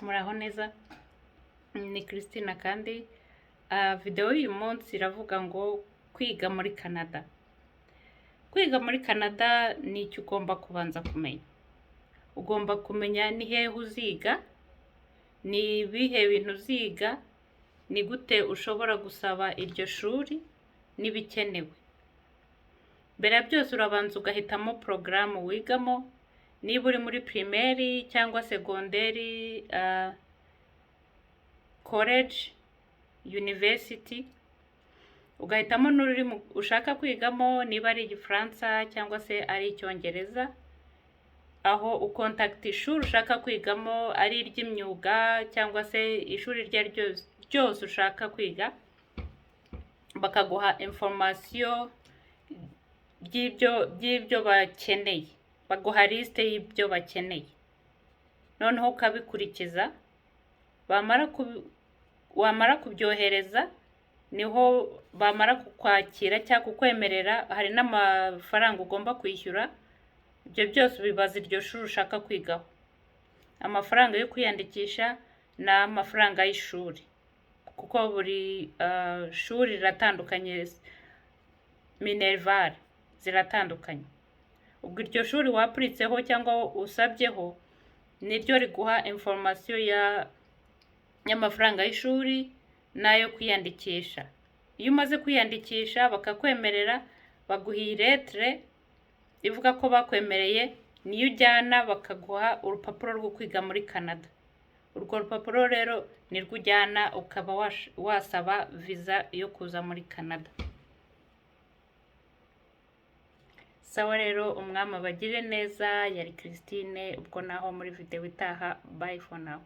Muraho neza, ni Christine kandi videwo y'uyu munsi iravuga ngo kwiga muri Canada. Kwiga muri Canada ni icyo ugomba kubanza kumenya. Ugomba kumenya ni hehe uziga, ni ibihe bintu uziga, ni gute ushobora gusaba iryo shuri n'ibikenewe. Mbere ya byose urabanza ugahitamo porogaramu wigamo, niba uri muri primaire cyangwa segonderi, college, university, ugahitamo n'ururimi ushaka kwigamo, niba ari Igifaransa cyangwa se ari Icyongereza, aho ukontakita ishuri ushaka kwigamo, ari iry'imyuga cyangwa se ishuri iryo ari ryo ryose ushaka kwiga, bakaguha information by'ibyo bakeneye, baguha liste y'ibyo bakeneye, noneho ukabikurikiza, wamara kubyohereza niho bamara kukwakira cyangwa kukwemerera, hari n'amafaranga ugomba kwishyura, ibyo byose ubibaza iryo shuri ushaka kwigaho. Amafaranga yo kwiyandikisha n'amafaranga y'ishuri, kuko buri shuri riratandukanye, minerval ziratandukanye. Ubwo iryo shuri wapuritseho cyangwa usabyeho niryo riguha information y'amafaranga y'ishuri n'ayo kwiyandikisha. Iyo umaze kwiyandikisha bakakwemerera, baguha iyi lettre ivuga ko bakwemereye, niyo ujyana bakaguha urupapuro rwo kwiga muri Canada. Urwo rupapuro rero nirwo ujyana ukaba wasaba viza yo kuza muri Canada. Sawa rero, umwami abagire neza, yari Christine, ubwo naho muri videwo itaha, bye for now.